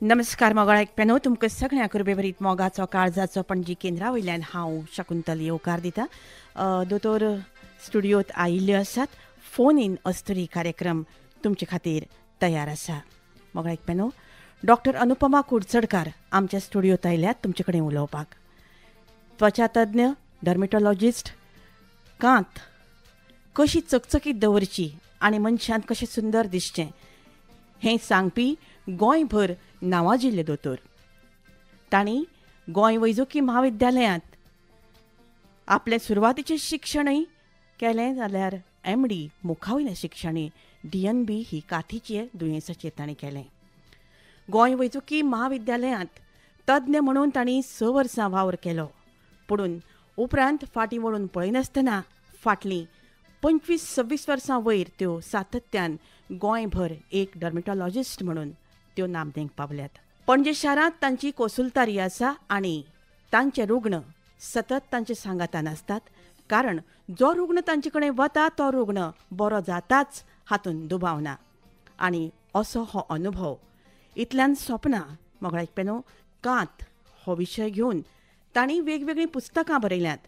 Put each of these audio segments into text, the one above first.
नमस्कार मोगाळ आयकप्यांनो, तुमकां सगळ्यांक कृपेभरीत मोगाचो काळजाचो पणजी केंद्रा वयल्यान हांव शकुंतल येवकार दिता. दोतोर स्टुडियोत आयिल्ल्यो आसात. फोन इन अस्तुरी कार्यक्रम तुमचे खातीर तयार आसा. मोगाळ आयकप्यांनो, डॉक्टर अनुपमा कुडचडकार आमच्या स्टुडियोत आयल्यात तुमचे कडेन उलोवपाक. त्वचा तज्ञ, डर्मेटॉलॉजिस्ट, कांत कशी चकचकीत दवरची आनी मनशान कशें सुंदर दिसचें हें सांगपी गोंयभर नांवाजिल्ले दोतोर. तांणी गोंय वैजकी म्हाविद्यालयांत आपलें सुरवातीचें शिक्षणूय केलें, जाल्यार एमडी मुखावयलें शिक्षणूय डीएनबी ही कातीचे दुयेंसाचेर तांणी केलें. गोंय वैजकी म्हाविद्यालयांत तज्ञ म्हणून तांणी 6 वर्सां वावर केलो. पुणून उपरांत फाटीं वळून पळयनासतना फाटलीं 25-26 वर्सां वयर त्यो सातत्यान गोंयभर एक डर्मेटॉलॉजिस्ट म्हणून त्यो नामनेक पावल्यात. पणजे शारांत तांची कोसुलतारी आसा आनी तांचे रुग्ण सतत तांचे सांगातान आसतात, कारण जो रुग्ण तांचे कडेन वता तो रुग्ण बरो जाताच हातूंत दुबाव ना. आनी असो हो अनुभव इतल्यान सोंपना. मोगाळ आयकप्यांनो, कांत हो विशय घेवन तांणी वेगवेगळीं पुस्तकां बरयल्यांत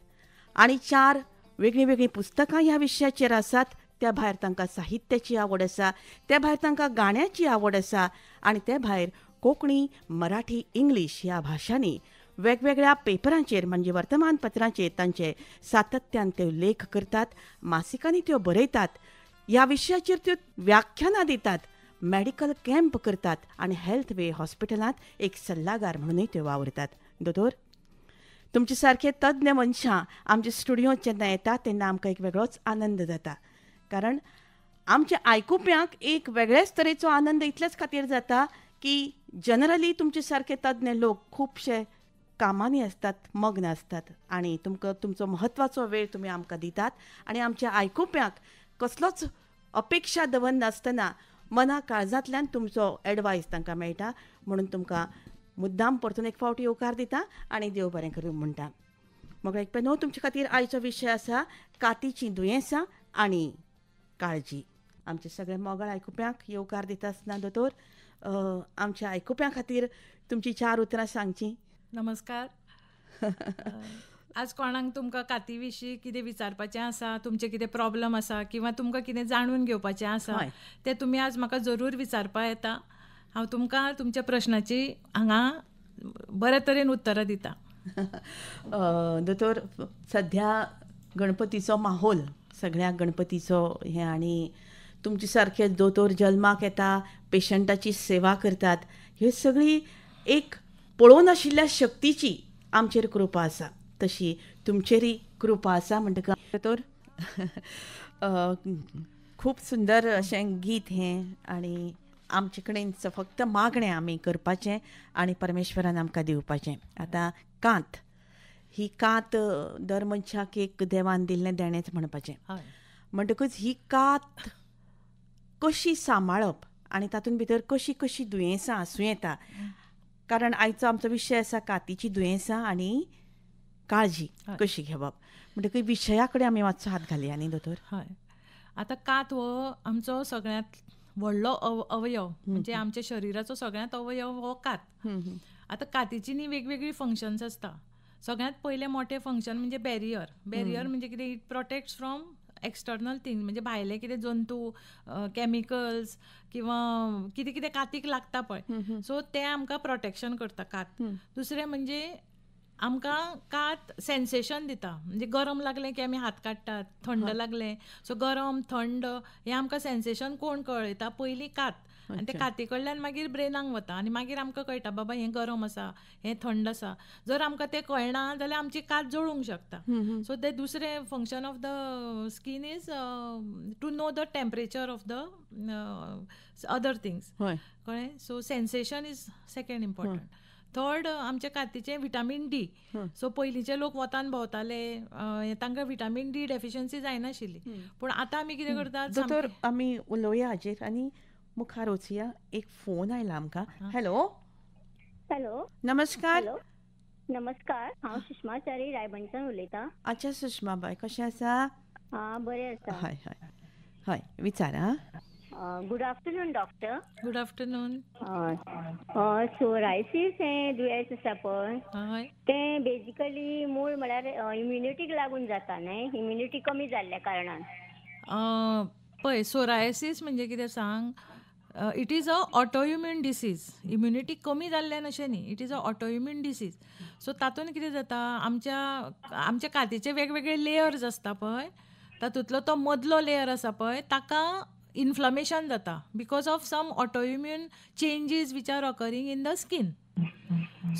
आनी 4 वेगळीं वेगळीं पुस्तकां ह्या विशयाचेर आसात. त्या भायर तांकां साहित्याची आवड आसा, त्या भायर तांकां गाण्याची आवड आसा आनी ते भायर कोंकणी, मराठी, इंग्लीश ह्या भाशांनी वेगवेगळ्या पेपरांचेर म्हणजे वर्तमानपत्रांचेर तांचे सातत्यान त्यो लेख करतात, मासिकांनी त्यो बरयतात, ह्या विशयाचेर त्यो व्याख्यानां दितात, मॅडिकल कॅम्प करतात आनी हेल्थ वे हॉस्पिटलांत एक सल्लागार म्हणूनय त्यो वावुरतात. दोतोर, तुमचे सारखे तज्ञ मनशां आमच्या स्टुडियोंत जेन्ना येतात तेन्ना आमकां एक वेगळोच आनंद जाता, कारण आमच्या आयकुप्यांक एक वेगळेच तरेचो आनंद इतलेच खातीर जाता की जनरली तुमचे सारखे तज्ञ लोक खुबशे कामांनी आसतात, मग्न आसतात आनी तुमकां तुमचो म्हत्वाचो वेळ तुमी आमकां दितात आनी आमच्या आयकुप्यांक कसलोच अपेक्षा दवरनासतना मना काळजांतल्यान तुमचो एडवायस तांकां मेळटा. म्हणून तुमकां मुद्दाम परतून एक फावट येवकार दिता आनी देव बरें करूं म्हणटा. मोगाळ आयकप्यांनो, तुमचे खातीर आयचो विशय आसा कातीचीं दुयेंसां आनी काळजी. आमचे सगळे मोगाळ आयकुप्यांक येवकार दिता आसतना दोतोर, आमच्या आयकुप्यां खातीर तुमची 4 उतरां सांगचीं. नमस्कार. आज कोणाक तुमकां काती विशीं कितें विचारपाचें आसा, तुमचें कितें प्रॉब्लम आसा किंवा तुमकां कितें जाणून घेवपाचें आसा तें तुमी आज म्हाका जरूर विचारपा येता. हांव तुमकां तुमच्या प्रश्नाची हांगा बरे तरेन उत्तरां दिता. दोतोर, सध्या गणपतीचो माहोल, सगळ्या गणपतीचो हें, आनी तुमचे सारखे दोतोर जल्माक येता, पेशंटाची सेवा करतात, ह्यो सगळी एक पळोवनाशिल्ल्या शक्तीची आमचेर कृपा आसा, तशी तुमचेरय कृपा आसा. म्हणटकच दोतोर, खूब सुंदर अशें गीत हें आनी आमचे कडेन फक्त मागणें आमी करपाचें आनी परमेश्वरान आमकां दिवपाचें. आतां कांत ही कांत दर मनशाक एक देवान दिल्लें देणेंच म्हणपाचें. म्हणटकच ही कात कशी सांबाळप आनी तातूंत भितर कशी कशी दुयेंसां आसूं येता, कारण आयचो आमचो विशय आसा कातीची दुयेंसां आनी काळजी कशी घेवप. म्हणटकच विशया कडेन आमी मातसो हात घालया न्ही दोतोर. हय, आतां कात हो आमचो सगळ्यांत व्हडलो अवयव, म्हणजे आमच्या शरिराचो सगळ्यांत अवयव हो कात. आतां कातीची न्ही वेगवेगळी फंक्शन्स आसता. सगळ्यांत पयलें मोठें फंक्शन म्हणजे बॅरियर. बॅरियर म्हणजे कितें, it protects from external thing, म्हणजे भायले कितें जंतू, केमिकल्स किंवा कितें कितें कातीक लागता पळय, सो तें आमकां प्रोटेक्शन करता कात. दुसरें म्हणजे आमकां कात सेन्सेशन दिता, म्हणजे गरम लागलें की आमी हात काडटात, थंड लागलें, सो गरम थंड हें आमकां सेन्सेशन कोण कळयता, पयलीं कात. आनी ते काती कडल्यान मागीर ब्रेनाक वता आनी मागीर आमकां कळटा बाबा हें गरम आसा, हें थंड आसा. जर आमकां तें कळना जाल्यार आमची कात जळूंक शकता. सो तें दुसरें function of the skin is to know the temperature of the other things, कळ्ळें. So sensation is second important. Third आमच्या कातीचें विटामीन डी. सो पयलींचे लोक वतान भोंवताले, तांकां विटामीन डी डेफिशियन्सी जायनाशिल्ली, पूण आतां आमी कितें करतात. दोतोर, आमी उलोवया हाजेर आनी मुखार वचया. एक फोन आयला आमकां. हॅलो. हॅलो, नमस्कार. नमस्कार, हांव सुषमा च्यारी रायबंडच्यान उलयतां. अच्छा सुषमा बाय, कशें आसा? आं, बरें आसा. हय हय हय, विचार. Good afternoon doctor. Good afternoon. Psoriasis हें दुयेंस आसा पळय, तें बेजिकली मूळ म्हळ्यार इम्युनिटीक लागून जाता न्हय, इम्युनिटी कमी जाल्ल्या कारणान. पळय, सोरायसीस म्हणजे कितें सांग, it is a autoimmune disease. Immunity कमी जाल्ल्यान अशें न्ही, it is a autoimmune disease. So तातूंत कितें जाता, आमच्या आमच्या कातीचे वेगवेगळे लेयर्स आसता पळय, तातूंतलो तो मदलो लेयर आसा पळय ताका इन्फ्लमेशन जाता because of some autoimmune changes which are occurring in the skin.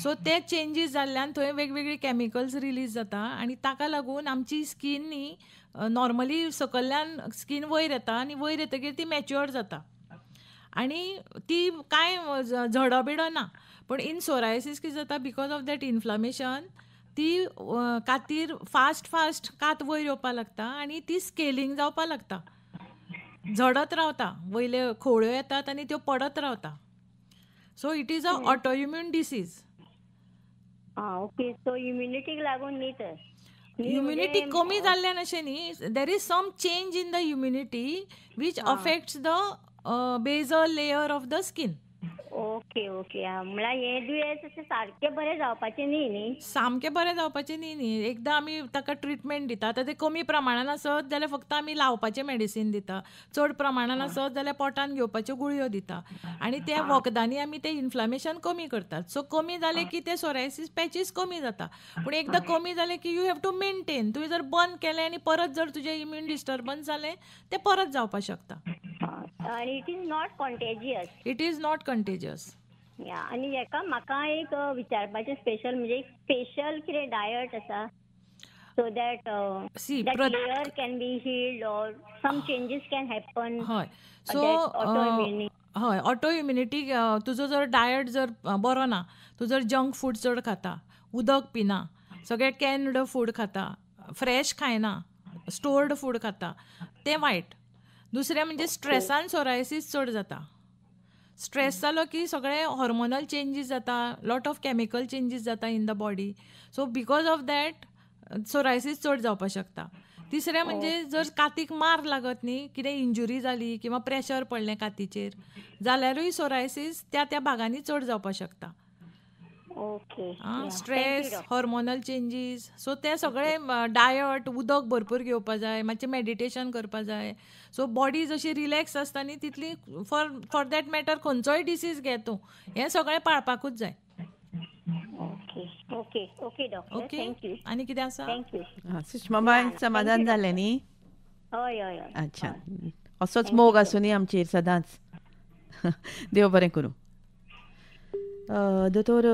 So ते चेंजीस जाल्ल्यान थंय वेगवेगळी कॅमिकल्स रिलीज जाता आनी ताका लागून आमची स्कीन न्ही नॉर्मली सकयल्यान स्कीन वयर येता आनी वयर येतकीर ती मॅच्युअर जाता आनी ती कांय झडो बिडो ना. पूण इन सोरायसीस कितें जाता, because of that inflammation ती कातीर फास्ट फास्ट कात वयर येवपाक लागता आनी ती स्केलिंग जावपाक लागता, झडत रावता, वयले खोळ्यो येतात आनी त्यो पडत रावता. So it is a autoimmune disease. Okay, so इम्युनिटीक लागून न्ही तर, इम्युनिटी कमी जाल्ल्यान अशें न्ही, there is some change in the immunity which affects the basal layer of the skin. Okay okay, म्हळ्यार हें दुयेंस अशें सारकें बरें जावपाचें न्ही न्ही? सामकें बरें जावपाचें न्ही न्ही, एकदां आमी ताका ट्रिटमेंट दिता. आतां तें कमी प्रमाणान आसत जाल्यार फक्त आमी लावपाचें मेडिसीन दिता, चड प्रमाणान आसत जाल्यार पोटान घेवपाच्यो गुळयो दिता आनी त्या वखदांनी आमी तें इन्फ्लामेशन कमी करतात. सो कमी जालें की तें सोरायसीस पॅचीस कमी जाता. पूण एकदां कमी जालें की you have to maintain. तुवें जर बंद केलें आनी परत जर तुजें इम्यून डिस्टर्बन्स जालें तें परत जावपाक शकता. आनी it is not contagious. It is not contagious. आनी हेका म्हाका एक विचारपाचें स्पेशल म्हणजे एक स्पेशल कितें डायट आसा so that that layer can be healed or some changes can happen? हय, सो हय, ऑटो इम्युनिटी तुजो जर डायट जर बरो ना, तूं जर जंक फूड चड खाता, उदक पिना, सगळें कॅन्ड फूड खाता, फ्रेश खायना, स्टोर्ड फूड खाता, तें वायट. दुसरें म्हणजे स्ट्रेसान सोरायसीस चड जाता. स्ट्रेस जालो की सगळे हॉर्मोनल चेंजीस जाता, लॉट ऑफ कॅमिकल चेंजीस जाता in the body. So because of that psoriasis चड जावपाक शकता. तिसरें म्हणजे जर कातीक मार लागत न्ही, कितें इंजुरी जाली किंवा प्रेशर पडलें कातीचेर जाल्यारूय सोरायसीस त्या त्या भागांनी चड जावपाक शकता. Okay, stress, hormonal changes, so ते सगळे डायट, उदक भरपूर घेवपा जाय, मातशें मेडिटेशन करपा जाय. सो बॉडी जशी रिलॅक्स आसता न्ही तितली फॉर फॉर that matter खंयचोय डिसीज घे तूं, हें सगळें पाळपाकूच जाय. Okay okay okay doctor, thank you. आनी कितें आसा? Thank you. सुषमाबाय, समाधान जालें न्ही? हय हय हय. अच्छा, असोच मोग आसूं आमचेर सदांच. देव बरें करूं. दोतोर,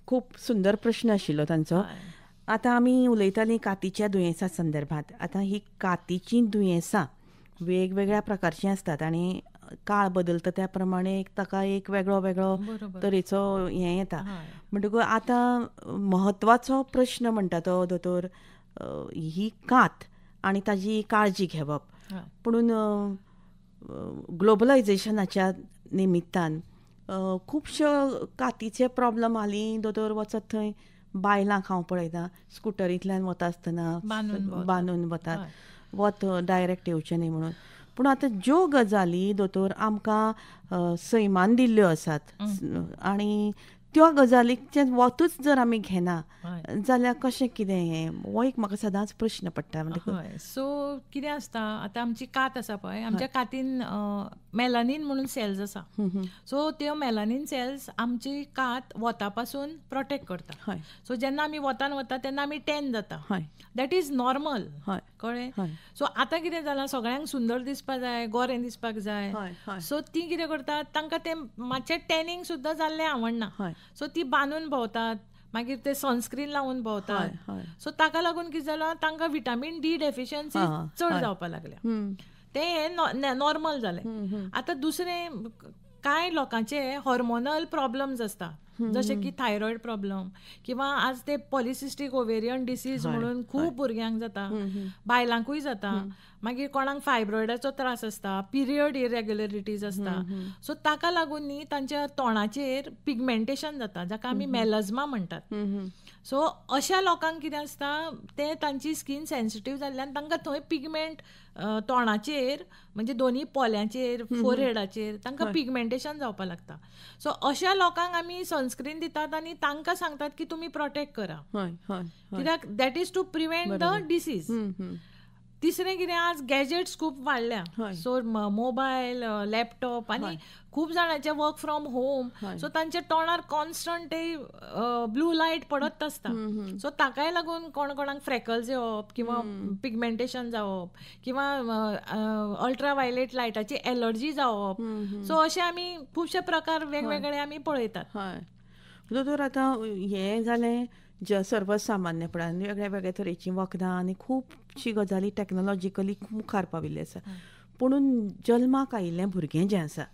खूब सुंदर प्रश्न आशिल्लो तांचो. आतां आमी उलयतालीं कातीच्या दुयेंसा संदर्भात. आतां ही कातीचीं दुयेंसां वेगवेगळ्या प्रकारचीं आसतात आनी काळ बदलता त्या प्रमाणे ताका एक वेगळो वेगळो तरेचो हें येता. म्हणटकूच आतां म्हत्वाचो प्रश्न म्हणटा तो दोतोर, ही कात आनी ताजी काळजी घेवप. पुणून ग्लोबलायजेशनाच्या निमित्तान खुबश्यो कातीचे प्रॉब्लम हालीं दोतोर वचत थंय बायलांक हांव पळयता स्कुटरींतल्यान वता आसतना बांदून वतात, वत डायरेक्ट येवचें न्ही म्हणून. पूण आतां ज्यो गजाली दोतोर आमकां सैमान दिल्ल्यो आसात आनी त्या गजालीचें वतूच जर आमी घेना जाल्यार कशें कितें हें, हो एक म्हाका सदांच प्रश्न पडटा. हय, सो कितें आसता, आतां आमची कात आसा पळय, आमच्या कातीन मेलानीन म्हणून सेल्स आसा. सो त्यो मेलानीन सेल्स आमची कात वता पासून प्रोटेक्ट करता. सो जेन्ना आमी वतान वता तेन्ना आमी टॅन जाता, that is normal, कळ्ळें? सो आतां कितें जालां, सगळ्यांक सुंदर दिसपाक जाय, गोरें दिसपाक जाय. सो ती कितें करतात, तांकां तें मातशें टॅनिंग सुद्दां जाल्लें आवडना. सो ती बांदून भोंवतात, मागीर ते सनस्क्रीन लावन भोंवतात. सो ताका लागून कितें जालां, तांकां विटामीन डी डेफिशियन्सी चड जावपाक लागल्या. तें हें नॉर्मल जालें. आतां दुसरें, कांय लोकांचे हॉर्मोनल प्रॉब्लम्स आसता, जशें की थायरॉयड प्रॉब्लम किंवा आज ते पॉलिसिस्टीक ओवेरियन डिसीज म्हणून खूब भुरग्यांक जाता, बायलांकूय जाता. मागीर कोणाक फायब्रॉयडाचो त्रास आसता, पिरियड इरेग्युलरिटीज आसता. सो ताका लागून न्ही तांच्या तोंडाचेर पिगमेंटेशन जाता, जाका आमी मेलझमा म्हणटात. सो अशा लोकांक कितें आसता, ते तांची स्कीन सेन्सिटीव जाल्ल्यान तांकां थंय पिगमेंट तोंडाचेर म्हणजे दोनी पोल्यांचेर, फोरहेडाचेर तांकां पिगमेंटेशन जावपाक लागता. सो अशा लोकांक आमी सनस्क्रीन दितात आनी तांकां सांगतात की तुमी प्रोटेक्ट करा, कित्याक that is to prevent the disease. तिसरें कितें, आज गॅजेट्स खूब वाडल्या, सो मोबायल, लॅपटॉप आनी खूब जाणांचे वर्क फ्रॉम होम, सो तांच्या तोंडार कॉन्स्टंट ते ब्लू लायट पडत आसता. सो ताकाय लागून कोण कोणाक फ्रॅकल्स येवप किंवा पिगमेंटेशन जावप किंवा अल्ट्रा वायलेट लायटाची एलर्जी जावप. सो अशे आमी खुबशे प्रकार वेगवेगळे आमी पळयतात. दोतोर, आतां हें जालें सर्वसामान्यपणान वेगळ्या वेगळ्या तरेचीं वखदां आनी खुबशी गजाली टॅक्नोलॉजिकली मुखार पाविल्ले आसा, पुणून जल्माक आयिल्लें भुरगें जें आसा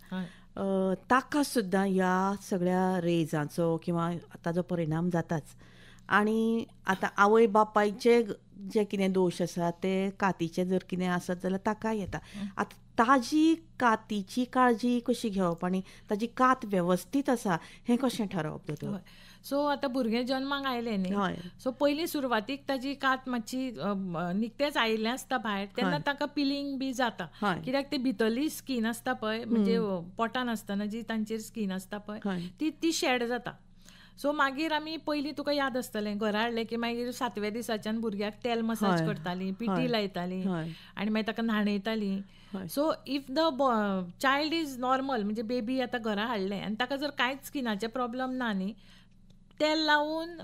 ताका सुद्दां ह्या सगळ्या रेजांचो किंवा ताजो परिणाम जाताच. आनी आतां आवय बापायचे जे कितें दोश आसा ते कातीचे जर कितें आसत जाल्यार ताकाय येता. आतां ताजी कातीची काळजी कशी घेवप आनी ताजी कात वेवस्थीत आसा हें कशें ठरोवप दोतोर? सो आतां भुरगें जन्माक आयलें न्ही, सो पयलीं सुरवातीक ताजी कात मातशी निकतेंच आयिल्लें आसता भायर, तेन्ना ताका पिलींग बी जाता, कित्याक ती भितरली स्कीन आसता पळय, म्हणजे पोटान आसतना जी तांचेर स्कीन आसता पळय ती शेड जाता. सो मागीर आमी पयलीं तुका याद आसतलें, घरा हाडलें की मागीर सातव्या दिसाच्यान भुरग्याक तेल मसाज करतालीं, पिटी लायतालीं आनी मागीर ताका न्हाणयतालीं. So if the child is normal, म्हणजे बेबी आतां घरा हाडलें आनी ताका जर कांयच स्किनाचे प्रॉब्लम ना न्ही, तेल लावन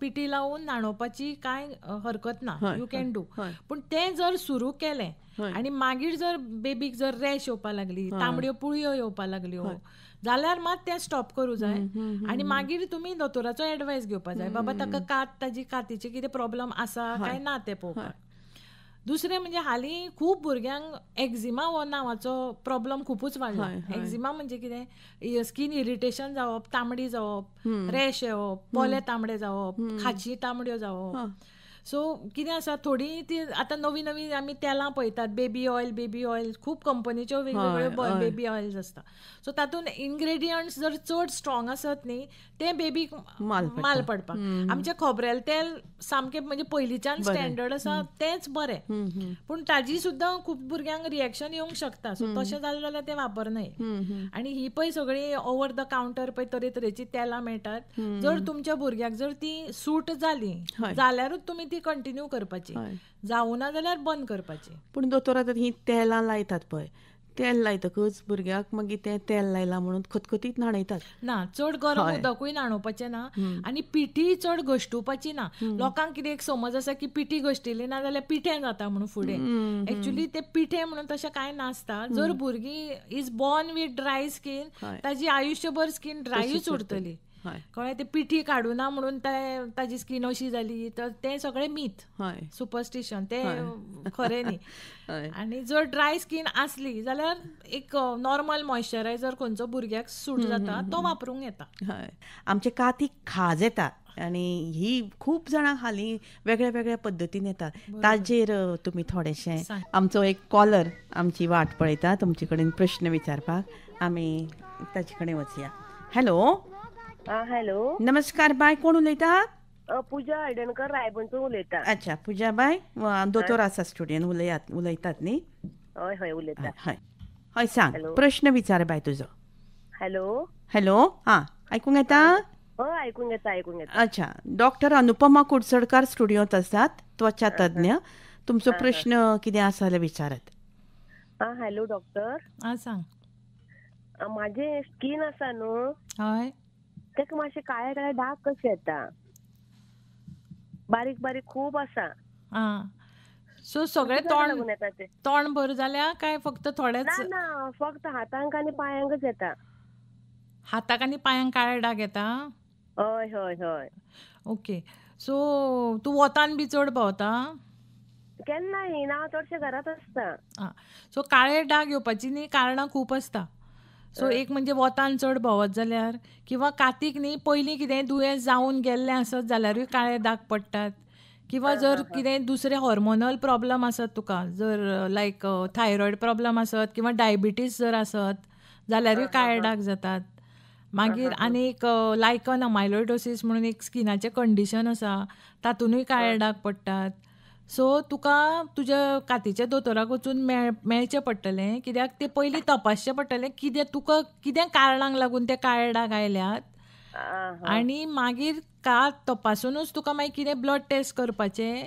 पिटी लावन न्हाणोवपाची कांय हरकत ना, you can do. पूण तें जर सुरू केलें आनी मागीर जर बेबीक जर रॅश येवपाक लागली, तांबड्यो पुळयो येवपाक लागल्यो जाल्यार मात तें स्टॉप करूं जाय आनी मागीर तुमी दोतोराचो एडवायस घेवपाक जाय, बाबा ताका कात ताजी कातीचे कितें प्रॉब्लम आसा काय ना तें पळोवपाक. दुसरें म्हणजे हालीं खूब भुरग्यांक एक्झिमा हो नांवाचो प्रॉब्लम खुबूच वाडला. एक्झिमा म्हणजे कितें, स्कीन इरिटेशन जावप, तांबडी जावप, रॅश येवप, पोले तांबडे जावप, खाची तांबड्यो जावप. सो कितें आसा, थोडी ती आतां नवी नवी आमी तेलां पळयतात, बेबी ऑयल, बेबी ऑयल, खूब कंपनीच्यो वेगवेगळ्यो बेबी ऑयल्स आसता. सो तातूंत इनग्रेडियंट्स जर चड स्ट्रॉंग आसत न्ही, तें बेबीक माल पडपाक. आमचें खोबरेल तेल सामकें म्हणजे पयलींच्यान स्टँडर्ड आसा तेंच बरें, पूण ताजी सुद्दां खूब भुरग्यांक रिएक्शन येवंक शकता. सो तशें जालें जाल्यार तें वापरनाय. आनी ही पळय सगळीं ओवर the counter पळय तरेतरेचीं तेलां मेळटात, जर तुमच्या भुरग्याक जर ती सूट जाली जाल्यारूच तुमी ती कंटिन्यू करपाची, जावना जाल्यार बंद करपाची. पूण दोतोर आतां ही तेलां लायतात पळय, तेल लायतकच भुरग्याक मागीर तें तेल लायलां म्हणून खतखतीत न्हाणयतात ना, चड गरम उदकूय न्हाणोवपाचें ना आनी पिठी चड घश्टुवपाची ना. लोकांक कितें एक समज आसा की पिठी घश्टिली ना जाल्यार पिठें जाता म्हणून फुडें, एक्चुली तें पिठें म्हणून तशें कांय नासता. जर भुरगीं is born with dry skin, ताजी आयुश्यभर स्कीन ड्रायूच उरतली, कळ्ळें? ते पिठी काडुना म्हणून ताजी स्कीन अशी जाली तर तें सगळें मीथ, सुपरस्टिशन, तें खरें न्ही. आनी जर ड्राय स्कीन आसली जाल्यार एक नॉर्मल मॉइश्चरायझर खंयचो भुरग्याक सूट जाता तो वापरूंक येता. आमचे कातीक खाज येता आनी ही खूब जाणां हालीं वेगळ्या वेगळ्या पद्दतीन येता, ताजेर तुमी थोडेशें, आमचो एक कॉलर आमची वाट पळयता तुमचे कडेन प्रश्न विचारपाक, आमी ताचे कडेन वचया. हॅलो. हॅलो, नमस्कार बाय, कोण उलयता? पूजा हळदणकर, रायबंदसून उलयता. अच्छा पूजा बाय, दोतोर आसा स्टुडियोन, उलयतात न्ही? हय हय उलयता. हय हय, सांग, प्रश्न विचार बाय तुजो. हॅलो. हॅलो, हां आयकूंक येता? हय आयकूंक येता, आयकूंक येता. अच्छा, डॉक्टर अनुपमा कुडचडकार स्टुडियोंत आसात, त्वचा तज्ञ. तुमचो प्रश्न कितें आसा जाल्यार विचारात. आं हॅलो डॉक्टर. आं सांग. म्हाजें स्कीन आसा न्हू, हय, ताका मातशे काळे काळे डाग कशे येता, बारीक बारीक खूब आसा. आं, सो सगळें तोंड तोंड भर जाल्या काय फक्त थोडेच? ना ना, फक्त हातांक आनी पांयांकच येता. हाताक आनी पांयांक काळे डाग येता? हय हय हय. ओके, सो तूं वतान बी चड भोंवता? केन्ना येना, चडशें घरांत आसता. आं, सो काळे डाग येवपाची न्ही कारणां खूब आसता. सो एक म्हणजे वतान चड भोंवत जाल्यार, किंवा कातीक न्ही पयलीं कितें दुयेंस जावन गेल्लें आसत जाल्यारूय काळे दाग पडटात, किंवा जर कितें दुसरे हॉर्मोनल प्रॉब्लम आसत तुका, जर लायक थायरॉयड प्रॉब्लम आसत किंवा डायबिटीज जर आसत जाल्यारूय काळे डाग जातात. मागीर आनी एक लायकन अमायलोइडोसीस म्हणून एक स्किनाचें कंडिशन आसा, तातूंतय काळे डाग पडटात. सो तुका तुज्या कातीच्या दोतोराक वचून मेळचें पडटलें, कित्याक ते पयलीं तपासचें पडटलें कितें तुका कितें कारणांक लागून ते काळे डाग आयल्यात, आनी मागीर कात तपासूनच तुका मागीर कितें ब्लड टेस्ट करपाचें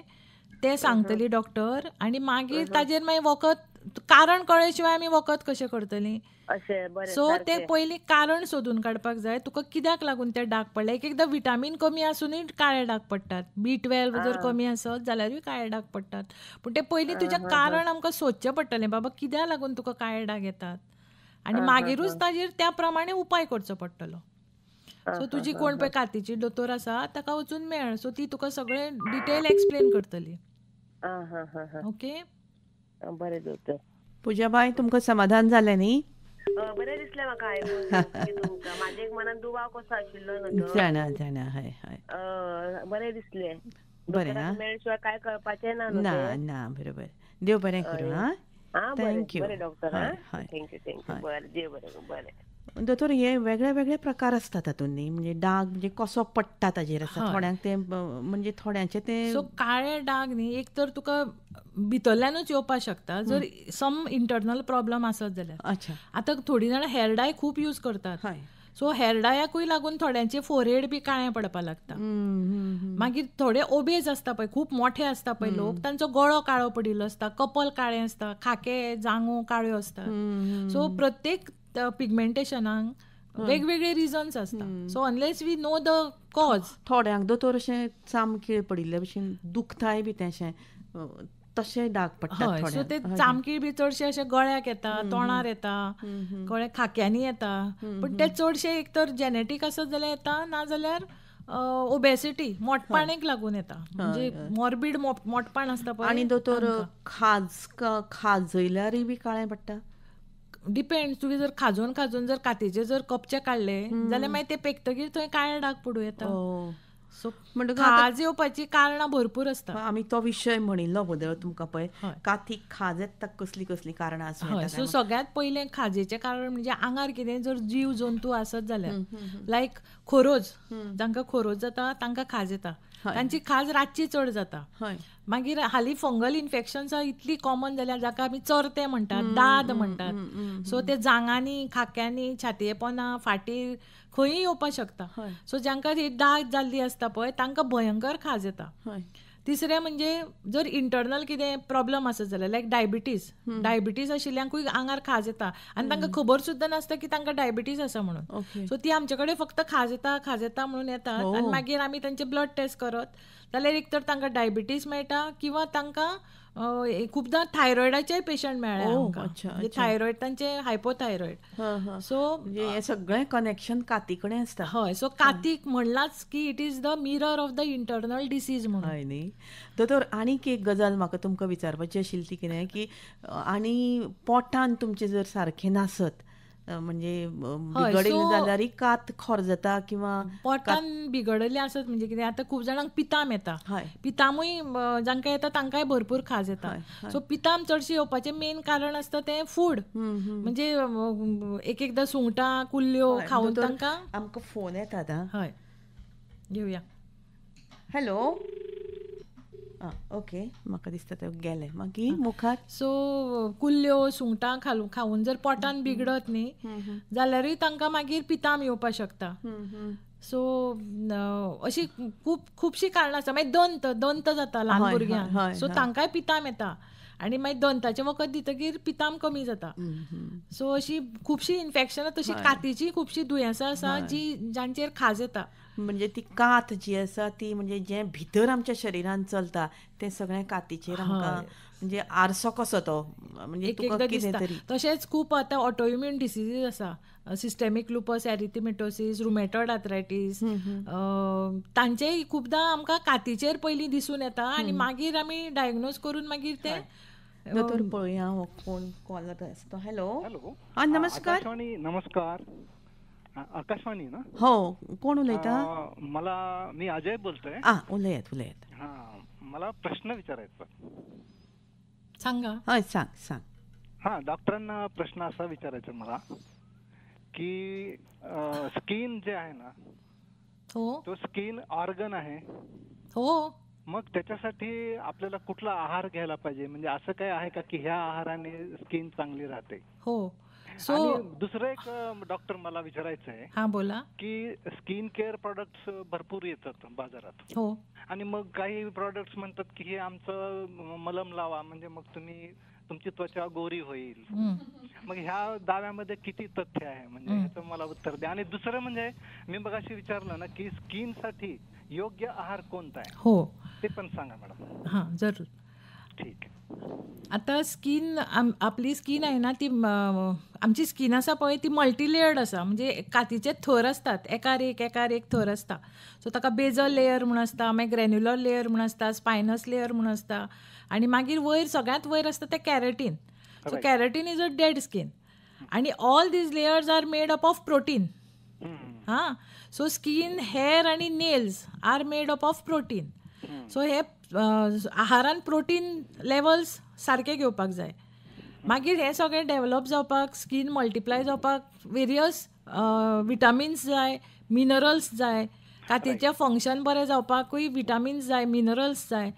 तें सांगतली डॉक्टर, आनी मागीर ताजेर मागीर वखद, कारण कळ्ळे शिवाय आमी वखद कशें करतलीं. सो ते पयलीं कारण सोदून काडपाक जाय तुका कित्याक लागून ते डाग पडले. एक एकदां विटामीन कमी आसुनूय काळे डाग पडटात, B12 जर कमी आसत जाल्यारूय काळे डाग पडटात. पूण ते पयलीं तुजें कारण आमकां सोदचें पडटलें, बाबा कित्याक लागून तुका काळे डाग येतात, आनी मागीरूच ताजेर त्या प्रमाणे उपाय करचो पडटलो. सो तुजी कोण पळय कातीची दोतोर आसा ताका वचून मेळ, सो ती तुका सगळें डिटेल एक्सप्लेन करतली. ओके, बरें दोतोर. पुजाबाय, तुमकां समाधान जालें न्ही? बरें दिसलें म्हाका आयकून. म्हाजे एक मनान दुबाव कसो आशिल्लो न्हू. जाणा जाणा, हय हय, बरें दिसलें. बरें, मेळ शिवाय काय कळपाचें ना. ना ना, बरोबर. देव बरें करूं. हां, thank you. बरें doctor, thank you thank you. बरें, देव बरें. बरें दोतोर, हे वेगळे वेगळे प्रकार आसता तातूंत न्ही, म्हणजे डाग म्हणजे कसो पडटा ताजेर आसता. थोड्यांक ते म्हणजे थोड्यांचे ते सो काळे डाग न्ही एक तर तुका भितरल्यानूच येवपाक शकता जर सम इंटरनल प्रॉब्लम आसत जाल्यार. अच्छा, आतां थोडीं जाणां हेअर डाय खूब यूज करतात, सो हेअर डायाकूय लागून थोड्यांचे फोरहेड बी काळें पडपाक लागता. मागीर थोडे ओबेज आसता पळय, खूब मोठे आसता पळय लोक, तांचो गळो काळो पडिल्लो आसता, कपल काळें आसता, खाके जांगो काळ्यो आसता. सो प्रत्येक पिगमेंटेशनाक वेगवेगळे रिजन्स आसता. So unless we know the cause. थोड्यांक दोतोर अशें चामकीळ पडिल्ले भशेन दुखताय बी तें अशें तशें डाग पडटा. सो ते चामकीळ बी चडशे अशे गळ्याक येता, तोंडार येता, कळ्ळें, खाक्यांनी येता. पूण ते चडशे एक तर जेनेटीक आसत जाल्यार येता, नाजाल्यार ओबेसिटी मोटपाणेक लागून येता, म्हणजे मॉर्बीड मोटपाण आसता पळय. आनी दोतोर खाजयल्यारय बी काळें पडटा. डिपेंड, तुवें जर खाजोवन खाजोवन जर कातीचे जर कपचे काडले जाल्यार मागीर ते पेकतगीर थंय काळे डाग पडूं येता. सो खाज येवपाची कारणां भरपूर आसता. आमी तो विशय म्हणिल्लो बदल तुमकां पळय, कातीक खाज येता कसली कसली कारणां आसूं. सो सगळ्यांत पयलें खाजेचें कारण म्हणजे आंगार कितें जर जीव जंतू आसत जाल्यार, लायक खोरोज, जांकां खोरोज जाता तांकां खाज येता, तांची खाज रातची चड जाता. मागीर हालीं फंगल इन्फेक्शन्स इतली कॉमन जाल्या जाका आमी चरते म्हणटात, दाद म्हणटात. सो ते जांगांनी, खाक्यांनी, छातये पोना, फाटीर खंयूय येवपाक शकता. सो जांकां ही दाग जाल्ली आसता पळय तांकां भयंकर खाज येता. तिसरें म्हणजे जर इंटरनल कितें प्रॉब्लम आसत जाल्यार लायक डायबिटीज, डायबिटीज आशिल्ल्यांकूय आंगार खाज येता आनी तांकां खबर सुद्दां नासता की तांकां डायबिटीज आसा म्हणून. सो ती आमचे कडेन फक्त खाज येता खाज येता म्हणून येतात आनी मागीर आमी तांचे ब्लड टेस्ट करत जाल्यार एक तर तांकां डायबिटीज मेळटा किंवा तांकां खुबदां थायरॉयडाचेय पेशंट मेळ्ळे आमकां, म्हणजे थायरॉयड तांचे हायपोथायरॉयड. सो हें सगळें कनेक्शन काती कडेन आसता. हय, सो कातीक म्हणलाच की it is the mirror of the internal disease म्हणून. हय न्ही दोतोर. आनीक एक गजाल म्हाका तुमकां विचारपाची आशिल्ली ती कितें की आनी पोटान तुमचें जर सारकें नासत म्हणजे बिगडिल्लें जाल्यार कात खोर जाता किंवा पोटान बिगडिल्लें आसत म्हणजे कितें, आतां खूब जाणांक पिताम येता, पितामूय जांकां येता तांकांय भरपूर खाज येता. सो पिताम चडशें येवपाचें मेन कारण आसता तें फूड, म्हणजे एक एकदां सुंगटां कुल्ल्यो खावन तांकां. आमकां फोन येता आतां. हय, घेवया. हॅलो, ओके, म्हाका दिसता ते गेले. मागीर मुखार सो कुल्ल्यो सुंगटां खावन जर पोटान बिगडत न्ही जाल्यारूय तांकां मागीर पिताम येवपाक शकता. सो अशी खूब खुबशीं कारणां आसता. मागीर दंत दंत जाता ल्हान भुरग्यांक, सो तांकांय पिताम येता आनी मागीर दंताचें वखद दितकीर पिताम कमी जाता. सो अशी खुबशीं इन्फेक्शनां, तशी कातीचीं खुबशीं दुयेंसां आसा जी जांचेर खाज येता. म्हणजे ती कात जी आसा ती म्हणजे जें भितर आमच्या शरिरान चलता तें सगळें कातीचेर आमकां म्हणजे आरसो कसो तो म्हणजे तुका कितें तरी. तशेंच खूब आतां ऑटोइम्यून डिसिजीस आसा, सिस्टेमीक लुपस एरिथेमेटोसिस, रुमेटॉयड आर्थरायटीस, तांचेय खुबदां आमकां कातीचेर पयलीं दिसून येता आनी मागीर आमी डायग्नोज करून मागीर ते. दोतोर पळोवया हो कोण कॉलर आसा तो. हॅलो, हां नमस्कार. नमस्कार, आकाशवाणी ना? हो, कोण उलयता? मला मी अजय बोलतोय. हा, उलयात उलयात. हा, मला प्रश्न विचारायचा. सांगा. हय, सांग सांग. हां, डॉक्टरांना प्रश्न असा विचारायचा मला की स्किन जे आहे ना, हो, तो स्किन ऑर्गन आहे. हो, मग त्याच्यासाठी आपल्याला कुठला आहार घ्यायला पाहिजे, म्हणजे असं काय आहे का की ह्या आहाराने स्किन चांगली राहते? हो. सो दुसरं एक डॉक्टर मला विचारायचं आहे. हां बोला. की स्किन केअर प्रॉडक्ट्स भरपूर येतात बाजारात. हो. आणि मग काही प्रॉडक्ट्स म्हणतात की हे आमचं मलम लावा म्हणजे मग तुम्ही तुमची त्वचा गोरी होईल. मग ह्या दाव्यामध्ये किती तथ्य आहे, म्हणजे ह्याचं मला उत्तर द्या. आणि दुसरं म्हणजे मी मगाशी विचारलं ना की स्किन साठी योग्य आहार कोणता आहे, हो, ते पण सांगा मॅडम. हां जरूर. ठीक आहे. आता स्किन, आपली स्किन आहे ना ती आमची स्किन आसा पळय ती मल्टीलेयर्ड आसा, म्हणजे कातीचे थर आसतात, एकार एक एकार एक थर आसता. सो ताका बेजल लेयर म्हूण आसता, मागीर ग्रॅन्युलर लेयर म्हूण आसता, स्पायनस लेयर म्हूण आसता, आनी मागीर वयर सगळ्यांत वयर आसता तें keratin. So keratin is a dead skin आनी all these layers are made up of protein. हां, सो स्किन, हेअर आनी nails are made up of protein. So हे आहारान प्रोटीन लेवल्स सारके घेवपाक जाय. मागीर हें सगळें डेवलप जावपाक, स्किन मल्टिप्लाय जावपाक वेरियस विटामिन्स जाय, मिनरल्स जाय, कातीचें फंक्शन बरें जावपाकूय विटामिन्स जाय, मिनरल्स जाय.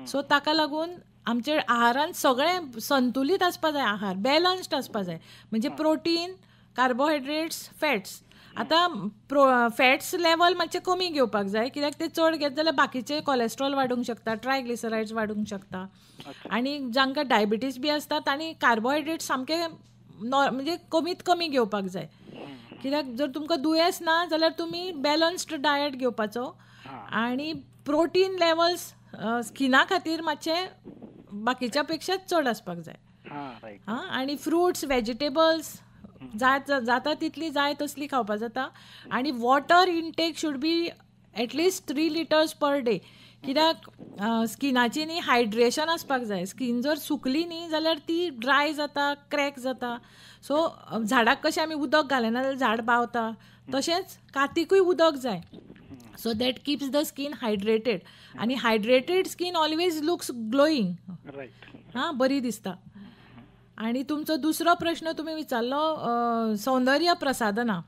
सो ताका लागून आमच्या आहारान सगळें संतुलीत आसपा जाय, आहार बॅलन्स्ड आसपा जाय, म्हणजे प्रोटीन, कार्बोहायड्रेट्स, फॅट्स. आतां फॅट्स लेवल मातशें कमी घेवपाक जाय, कित्याक ते चड घेत जाल्यार बाकीचे कॉलेस्ट्रॉल वाडूंक शकता, ट्रायग्लिसरायड्स वाडूंक शकता. आनी जांकां डायबिटीज बी आसता तांणी कार्बोहायड्रेट्स सामके म्हणजे कमीत कमी घेवपाक जाय, कित्याक जर तुमकां दुयेंस ना जाल्यार तुमी बॅलन्स्ड डायट घेवपाचो. आनी प्रोटीन लेवल्स स्किना खातीर मातशें बाकीच्या पेक्षा चड आसपाक जाय. हां, आनी फ्रुट्स, वेजिटेबल्स जाता तितली जाय तसली खावपा जाता. आनी water intake should be at least 3 litres per day, कित्याक स्किनाची न्ही हायड्रेशन आसपाक जाय. स्किन जर सुकली न्ही जाल्यार ती ड्राय जाता, क्रॅक जाता. सो झाडाक कशें आमी उदक घालना जाल्यार झाड बावता, तशेंच कातीकूय उदक जाय. So that keeps the skin hydrated. आनी hydrated skin always looks glowing. हां, बरी दिसता. आनी तुमचो दुसरो प्रश्न तुमी विचारलो सौंदर्य प्रसाधना.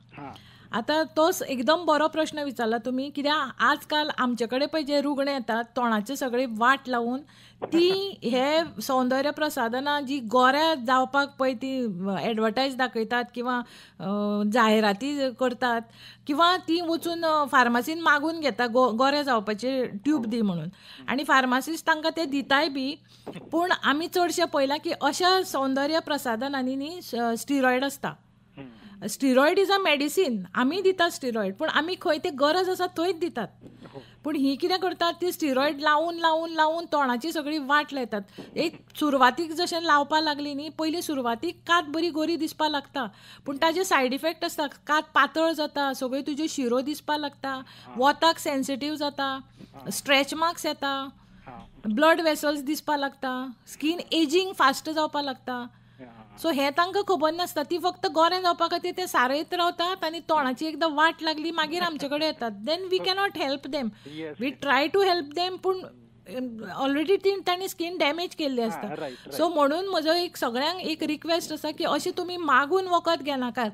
आतां तो एकदम बरो प्रश्न विचारला तुमी, कित्याक आजकाल आमचे कडेन पळय जे रुग्ण येतात तोंडाचे सगळी वाट लावून, ती हे सौंदर्य प्रसाधनां जी गोऱ्या जावपाक पळय ती एडवर्टायज दाखयतात किंवा जायराती करतात, किंवा ती वचून फार्मासीन मागून घेता गोरे जावपाचे ट्यूब दी म्हणून, आनी फार्मासिस्ट तांकां ते दिताय बी. पूण आमी चडशें पळयलां की अशा सौंदर्य प्रसाधनांनी न्ही स्टिरॉयड आसता. स्टिरॉयड is a medicine, आमी दितात स्टिरॉयड, पूण आमी खंय ते गरज आसा थंयच दितात. पूण ही कितें करतात, ती स्टिरॉयड लावून लावून लावून तोंडाची सगळी वाट लायतात. एक सुरवातीक जशें लावपाक लागली न्ही, पयलीं सुरवातीक कात बरी गोरी दिसपाक लागता, पूण ताजे सायड इफेक्ट आसता. कात पातळ जाता, सगळ्यो तुज्यो शिरो दिसपाक लागता, वताक सेन्सिटीव जाता, स्ट्रेच मार्क्स येता, ब्लड वेसल्स दिसपाक लागता, स्कीन एजींग फास्ट जावपाक लागता. सो हें तांकां खबर नासता, ती फक्त गोरें जावपा खातीर ते सारयत रावतात आनी तोंडाची एकदां वाट लागली मागीर आमचे कडेन येतात. Then we cannot help them, we try to help them, पूण ऑलरेडी ती तांणी स्कीन डॅमेज केल्ली आसता. सो म्हणून म्हजो एक सगळ्यांक एक रिक्वेस्ट आसा की अशें तुमी मागून वखद घेनाकात.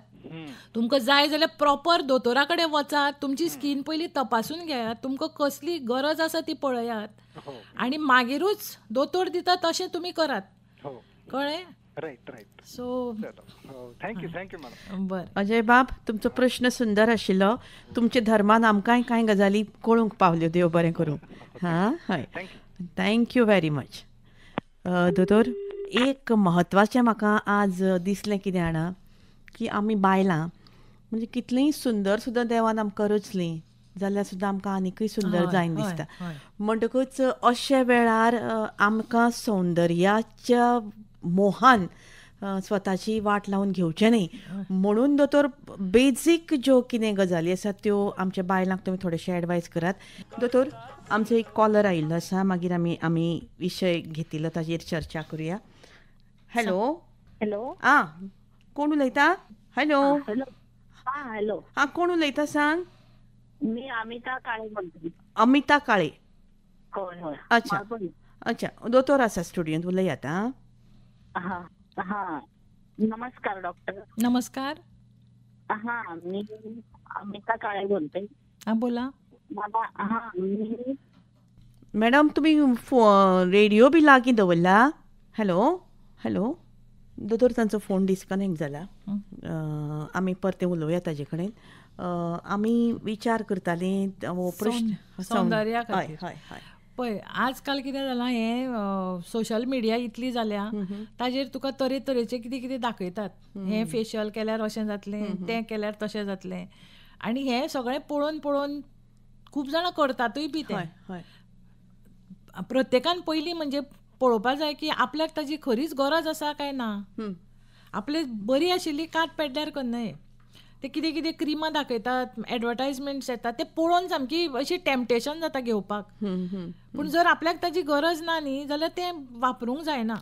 तुमकां जाय जाल्यार प्रॉपर दोतोरा कडेन वचात, तुमची स्कीन पयलीं तपासून घेयात, तुमकां कसली गरज आसा ती पळयात आनी मागीरूच दोतोर दिता तशें तुमी करात. कळ्ळें? Right right. So thank you, thank you madam. बरें अजय बाब, तुमचो प्रश्न सुंदर आशिल्लो. तुमच्या धर्मान आमकांय कांय गजाली कळूंक पावल्यो, देव बरें करूं. हां, हय, thank you very much. दोतोर, एक म्हत्वाचें म्हाका आज दिसलें कितें जाणा, की आमी बायलां म्हणजे कितलींय सुंदर सुद्दां देवान आमकां रचलीं जाल्यार सुद्दां आमकां आनीकय सुंदर जायन दिसता. म्हणटकूच अशे वेळार आमकां सौंदर्याच्या मोहान स्वताची वाट लावन घेवचें न्ही म्हणून दोतोर बेजीक ज्यो कितें गजाली आसात त्यो आमच्या बायलांक तुमी थोडेशे एडवायज करात. दोतोर, आमचो एक कॉलर आयिल्लो आसा, मागीर आमी आमी विशय घेतिल्लो ताजेर चर्चा करुया. हॅलो. हॅलो. आं, कोण उलयता? हॅलो. हॅलो. हॅलो. आं, कोण उलयता सांग? मी अमिता काळे बोलते. अमिता काळे. हय हय. अच्छा अच्छा, दोतोर आसा स्टुडियोंत, उलयात. हां हां, नमस्कार डॉक्टर. नमस्कार. हां, मी अमिता काळे बोलते. हां बोला. मला हां मी मॅडम तुमी रेडिओ बी लागीं दवरला? हॅलो हॅलो, दोतोर तांचो फोन डिस्कनेक्ट जाला. आमी परते उलोवया ताजे कडेन. आमी विचार करतालीं हो प्रश्न सौंदर्या खातीर. हय हय. पळय आजकाल कितें जालां, हें सोशल मिडिया इतली जाल्या, ताजेर तुका तरेतरेचे कितें कितें दाखयतात. हें फेशियल केल्यार अशें जातलें, तें केल्यार तशें जातलें, आनी हें सगळें पळोवन पळोवन खूब जाणां करतातूय बी तें. प्रत्येकान पयलीं म्हणजे पळोवपा जाय की आपल्याक ताजी खरीच गरज आसा काय ना. आपले बरी आशिल्ली कात पेड्ड्यार करनाय. ते कितें कितें क्रिमां दाखयतात, एडवर्टायजमेंट्स येतात, ते पळोवन सामकी अशी टेम्पटेशन जाता घेवपाक. पूण जर आपल्याक ताजी गरज ना न्ही जाल्यार तें वापरूंक जायना.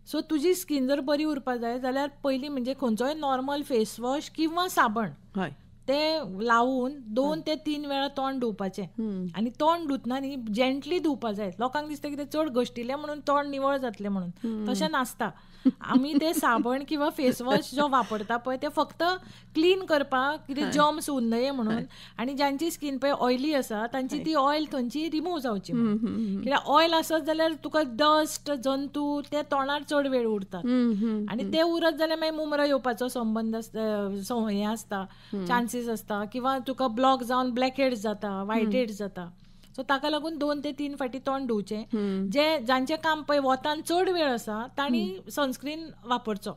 सो तुजी स्कीन जर बरी उरपा जाय जाल्यार पयलीं म्हणजे खंयचोय नॉर्मल फेस वॉश किंवा साबण ते लावून 2 ते 3 वेळा तोंड धुवपाचें. आनी तोंड धुतना न्ही जेंटली धुवपा जाय. लोकांक दिसता कितें चड घश्टिलें म्हणून तोंड निवळ जातलें म्हणून, तशें नासता. आमी ते साबण किंवा फेस वॉश जो वापरता पळय ते फक्त क्लीन करपाक, कितें जर्म्स उरनये म्हणून, आनी ज्यांची स्कीन पळय ऑयली आसा तांची ती ऑयल थंयची रिमूव जावची. कित्याक ऑयल आसत जाल्यार तुका डस्ट, जंतू ते तोंडार चड वेळ उरतात, आनी ते उरत जाल्यार मागीर मुमरो येवपाचो संबंद हें आसता, चान्सीस आसता, किंवा तुका ब्लॉक जावन ब्लॅक हेड्स जाता, व्हायट हेड्स जाता. सो ताका लागून 2 ते 3 फावटी तोंड धुवचें. जे जांचें काम पळय वतान चड वेळ आसा तांणी सनस्क्रीन वापरचो.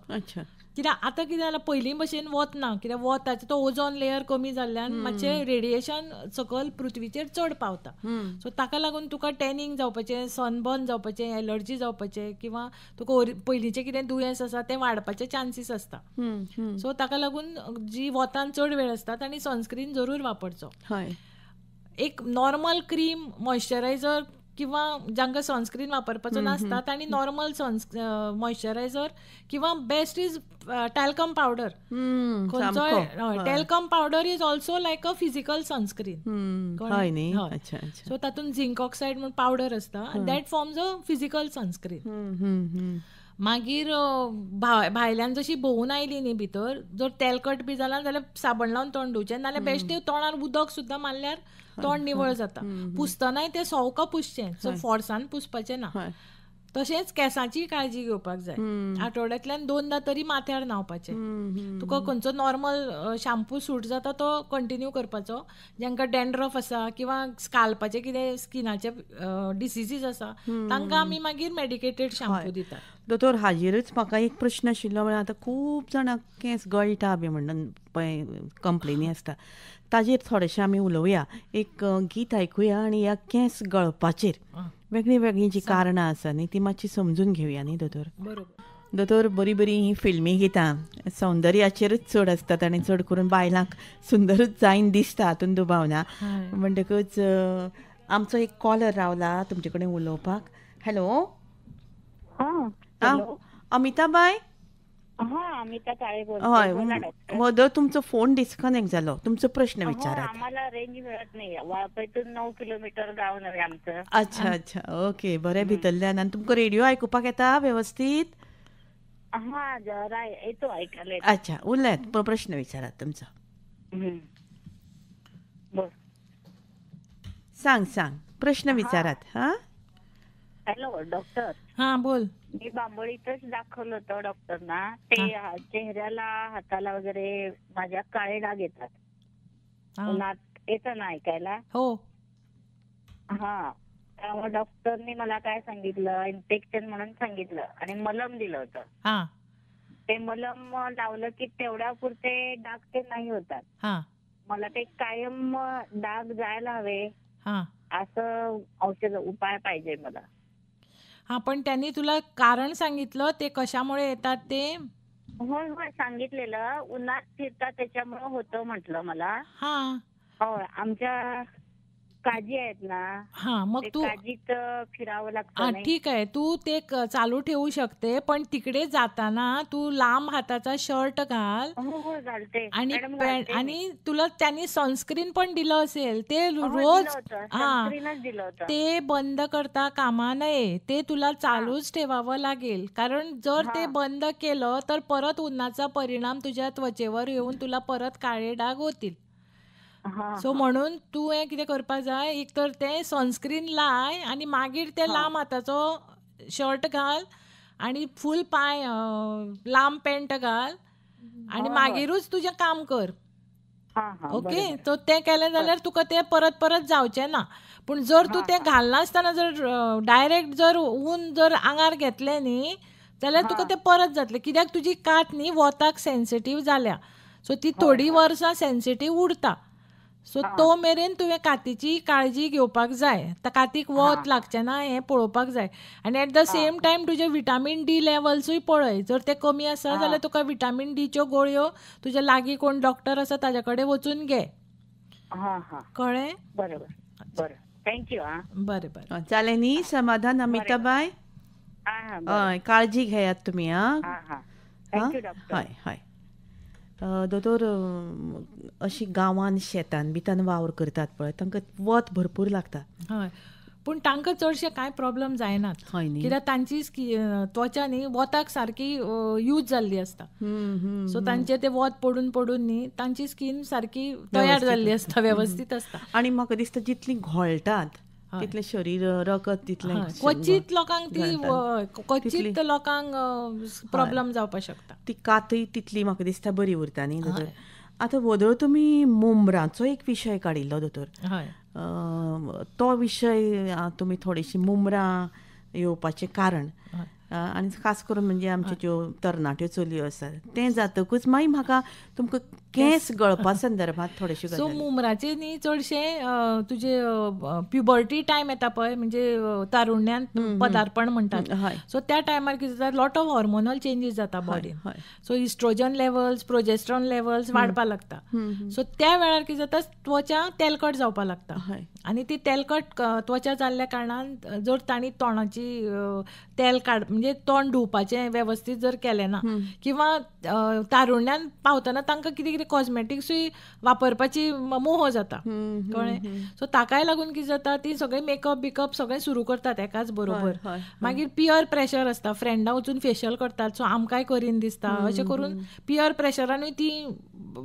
कित्याक आतां कितें जालां, पयलीं भशेन वत ना, कित्याक वताचो तो ओझोन लेयर कमी जाल्ल्यान मातशें रेडिएशन सकयल पृथ्वीचेर चड पावता. सो ताका लागून तुका टॅनिंग जावपाचें, सनबर्न जावपाचें, एलर्जी जावपाचें, किंवा तुका पयलींचें कितें दुयेंस आसा तें वाडपाचे चान्सीस आसता. सो ताका लागून जी वतान चड वेळ आसता तांणी सनस्क्रीन जरूर वापरचो. एक नॉर्मल क्रीम, मॉइश्चरायझर, किंवा जांकां सनस्क्रीन वापरपाचो नासता तांणी नॉर्मल मॉइश्चरायझर किंवा बेस्ट is talcum powder. खंयचोय talcum powder is also like a physical sunscreen. So तातूंत झिंक ऑक्सायड म्हूण पावडर आसता, that forms a physical sunscreen. मागीर भायल्यान जशी भोंवून आयली न्ही भितर, जर तेलकट बी जालां जाल्यार साबण लावन तोंड धुवचें, नाल्यार बेश्टें तोंडार उदक सुद्दां मारल्यार तोंड निवळ जाता. पुसतनाय तें सवका पुसचें, सो फोर्सान पुसपाचें ना. तशेंच केंसाची काळजी घेवपाक जाय. आठवड्यांतल्यान 2दा तरी माथ्यार न्हांवपाचें. तुका खंयचो नॉर्मल शॅम्पू सूट जाता तो कंटिन्यू करपाचो. जांकां डॅन्ड्रफ आसा किंवा स्काल्पाचे कितें स्किनाचे डिसिजीस आसा तांकां आमी मागीर मेडिकेटेड शॅम्पू दितात. दोतोर, हाजेरूच म्हाका एक प्रश्न आशिल्लो, म्हळ्यार आतां खूब जाणांक केंस गळटा बी म्हणून पळय कंप्लेनी आसता, ताजेर थोडेशें आमी उलोवया. एक गीत आयकुया आनी ह्या केंस गळपाचेर वेगळीं वेगळीं जीं कारणां आसा न्ही ती मातशी समजून घेवया न्ही दोतोर. बरोबर. दोतोर, बरीं बरीं हीं फिल्मी गितां सौंदर्याचेरूच चड आसतात आनी चड करून बायलांक सुंदरूच जायन दिसता, हातून दुबाव ना. म्हणटकूच आमचो एक कॉलर रावला तुमचे कडेन उलोवपाक. हॅलो, अमिता बाय. अमिता काळे. हय, मदो तुमचो फोन डिस्कनेक्ट जालो, तुमचो प्रश्न विचारात. आम्हाला रेंज मिळत नाही, वाळपयतून 9 किलोमीटर गाव नव्हे आमचं. अच्छा अच्छा, ओके, बरें. भितरल्यान आनी तुमकां रेडिओ आयकुपाक येता व्यवस्थीत? हा, जरा येतो ऐकायला. अच्छा, उलयात, प्रश्न विचारात तुमचो. सांग सांग, प्रश्न विचारात. हा, हॅलो डॉक्टर. हा बोल. मी बांबोळीतच दाखवलं होतं डॉक्टरना. ते चेहऱ्याला, हाताला वगैरे माझ्या काळे डाग येतात. उन्हात येतं ना ऐकायला? हो. हा, त्यामुळे डॉक्टरनी मला काय सांगितलं, इन्फेक्शन म्हणून सांगितलं आणि मलम दिलं होतं. ते मलम लावलं की तेवढ्या पुरते डाग ते नाही होतात. मला ते कायम डाग जायला हवे असं औषध उपाय पाहिजे मला. हा, पण त्यांनी तुला कारण सांगितलं ते कशामुळे येतात ते? होय होय, सांगितलेलं. उन्हात फिरतात त्याच्यामुळे होतं म्हटलं मला. हा, हो, आमच्या काजी आहेत ना, हां मग तू काजीत फिरावं लागतं. ठीक आहे, तू ते चालू ठेवू शकते, पण तिकडे जाताना तू लांब हाताचा शर्ट घाल. हो घालते. आणि पॅन्ट, आणि तुला त्यांनी सनस्क्रीन पण दिलं असेल ते रोज, हां ते बंद करता कामा नये, ते तुला चालूच ठेवावं लागेल. कारण जर ते बंद केलं तर परत उन्हाचा परिणाम तुझ्या त्वचेवर येऊन तुला परत काळे डाग होतील. सो म्हणून तू हें कितें करपाक जाय, एक तर तें सनस्क्रीन लाय आनी मागीर ते लांब हाताचो शर्ट घाल आनी फूल पांय लांब पॅन्ट घाल आनी मागीरूच तुजें काम कर. ओके, सो तें केलें जाल्यार तुका तें परत परत जावचें ना. पूण जर तूं तें घालनासतना जर डायरेक्ट जर ऊन जर आंगार घेतलें न्ही जाल्यार तुका तें परत जातलें, कित्याक तुजी कात न्ही वताक सेन्सिटीव जाल्या, सो ती थोडीं वर्सां सेन्सिटीव उरता. सो तो मेरेन तुवें कातीची काळजी घेवपाक जाय, कातीक वत लागचें ना हें पळोवपाक जाय. आनी एट the same time तुजे विटामीन डी लेवल्सूय पळय, जर ते कमी आसा जाल्यार तुका विटामीन डीच्यो गोळयो तुज्या लागीं कोण डॉक्टर आसा ताज्या कडेन वचून घे. कळ्ळें? बरोबर, बरें, thank you. बरें बरें, जालें न्ही समाधान अमिताबाय? हय, काळजी घेयात तुमी. आं, हय हय. दोतोर, अशी गांवान शेतान बितान वावर करतात पळय, तांकां वत भरपूर लागता. हय, पूण तांकां चडशे कांय प्रॉब्लम जायनात, कित्याक तांची त्वचा न्ही वताक सारकी यूज जाल्ली आसता. सो तांचे ते वत पडून पडून न्ही तांची स्कीन सारकी तयार जाल्ली आसता, वेवस्थीत आसता. आनी म्हाका दिसता जितली घोळटात तितलें शरीर रगत तितलें क्वचीत लोकांक ती क्वचीत लोकांक प्रॉब्लम जावपाक शकता. ती कातय तितली म्हाका दिसता बरी उरता न्ही दोतोर. आतां वोदोळ तुमी मुमरांचो एक विशय काडिल्लो दोतोर, तो विशय तुमी थोडीशी मुमरां येवपाचें कारण आनी खास करून म्हणजे आमच्यो ज्यो तरणाट्यो चलयो आसात तें जातकूच मागीर म्हाका तुमकां केंस गळपा संदर्भात थोडेशे. सो मुमराचे न्ही चडशे तुजे प्युबर्टी टायम येता पळय, म्हणजे तारुण्यांत पदार्पण म्हणटात, सो त्या टायमार कितें जाता, लॉट ऑफ हॉर्मोनल चेंजीस जाता बॉडीन. So oestrogen levels, progesterone levels वाडपाक लागता. सो त्या वेळार कितें जाता, त्वचा तेलकट जावपाक लागता. आनी ती तेलकट त्वचा जाल्ल्या कारणान जर तांणी तोंडाची तेल काड म्हणजे तोंड धुवपाचें वेवस्थीत जर केलें ना, किंवा तारुण्यान पावतना तांकां कितें कितें कॉस्मेटिक्सूय वापरपाची मोह जाता, कळ्ळें? सो ताकाय लागून कितें जाता, ती सगळें मेकअप बिकअप सगळें सुरू करतात एकाच बरोबर. मागीर पियर प्रेशर आसता, फ्रेंडां वचून फेशियल करतात, सो आमकांय करीन दिसता, अशें करून पियर प्रेशरानूय ती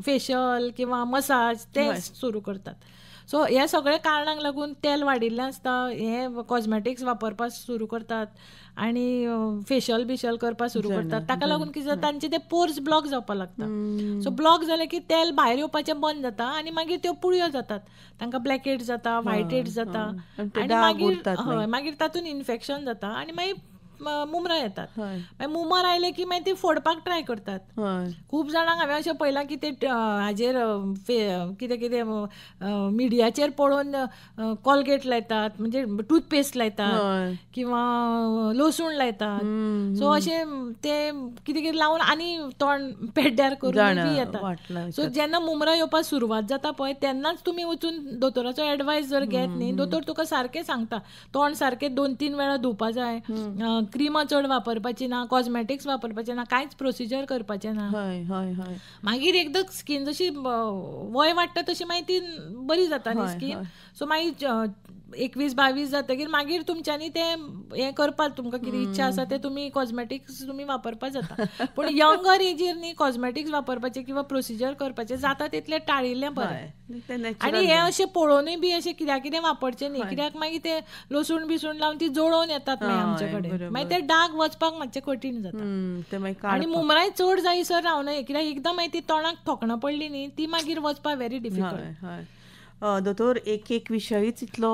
फेशियल किंवा मसाज ते सुरू करतात. सो ह्या सगळ्या कारणांक लागून तेल वाडिल्लें आसता, हे कॉस्मेटिक्स वापरपाक सुरू करतात आनी फेशियल बिशियल करपाक सुरू करतात. ताका लागून कितें जाता, तांचे ते पोर्स ब्लॉक जावपाक लागता. सो ब्लॉक जाले की तेल भायर येवपाचें बंद जाता आनी मागीर त्यो पुळयो जातात, तांकां ब्लॅक हेड्स जाता, व्हायट हेड्स जाता, आनी मागीर हय मागीर तातूंत इन्फेक्शन जाता आनी मागीर मुमरां येतात. मागीर मुमर आयले की मागीर ती फोडपाक ट्राय करतात. खूब जाणांक हांवें अशें पळयलां की ते हाजेर कितें कितें मिडियाचेर पळोवन कॉलगेट लायतात, म्हणजे टूथपेस्ट लायतात किंवा लसूण लायतात. सो अशें ते कितें कितें लावन आनी तोंड पेड्ड्यार करून बी येतात. सो जेन्ना मुमरां येवपाक सुरवात जाता पळय तेन्नाच तुमी वचून दोतोराचो एडवायस जर घेत न्ही, दोतोर तुका सारकें सांगता, तोंड सारकें 2-3 वेळा धुवपा जाय, क्रिमा चड वापरपाची ना, कॉस्मेटिक्स वापरपाचें ना, कांयच प्रोसिजर करपाचें ना. मागीर एकदां स्कीन जशी वय वाडटा तशी मागीर ती बरी जाता न्ही स्कीन. सो मागीर 21-22 जातकीर मागीर तुमच्यांनी तें हें करपाक तुमकां कितें इच्छा आसा तें तुमी कॉस्मेटिक्स तुमी वापरपाक जाता. पूण यंगर एजीर न्ही कॉस्मेटिक्स वापरपाचें किंवा प्रोसिजर करपाचें जाता तितलें टाळिल्लें बरें. आनी हें अशें पळोवनूय बी अशें कित्याक कितें वापरचें न्ही, कित्याक मागीर ते लसूण बिसूण लावन ती जळोवन येतात मागीर आमचे कडेन, मागीर ते डाग वचपाक मातशें कठीण जाता. आनी मुमराय चड जायसर रावना, कित्याक एकदां मागीर ती तोंडाक थोकणां पडली न्ही ती मागीर वचपाक व्हेरी डिफिकल्ट. दोतोर, एक एक विशयूच इतलो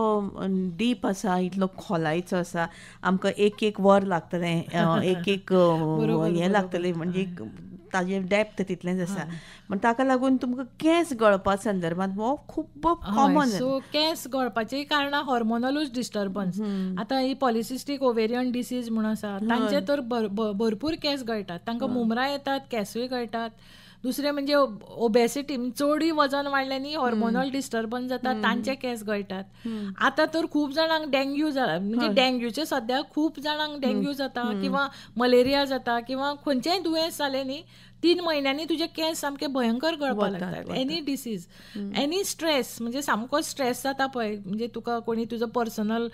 डीप आसा, इतलो खोलायचो आसा, आमकां एक एक वर लागतलें, एक एक हें लागतलें, म्हणजे ताजें डेप्थ तितलेंच आसा. म्हण ताका लागून तुमकां केंस गळपा संदर्भात हो खूब कॉमन. सो केंस गळपाचीं कारणां हॉर्मोनलूच डिस्टर्बन्स. आतां ही पॉलिसिस्टीक ओवेरियन डिसीज म्हूण आसा, तांचे तर भरपूर केंस गळटात, तांकां मुमरां येतात, केंसूय गळटात. दुसरें म्हणजे ओबेसिटी, चडूय वजन वाडलें न्ही हॉर्मोनल डिस्टर्बन्स जाता, तांचे केंस गळटात. आतां तर खूब जाणांक डेंग्यू जाला, म्हणजे डेंग्यूचे सद्या खूब जाणांक डेंग्यू जाता किंवा मलेरिया जाता किंवा खंयचेंय दुयेंस जालें न्ही 3 म्हयन्यांनी तुजे केंस सामके भयंकर गळपाक लागतात. एनी डिसीज, एनी स्ट्रेस, म्हणजे सामको स्ट्रेस जाता पळय, म्हणजे तुका कोणी तुजो पर्सनल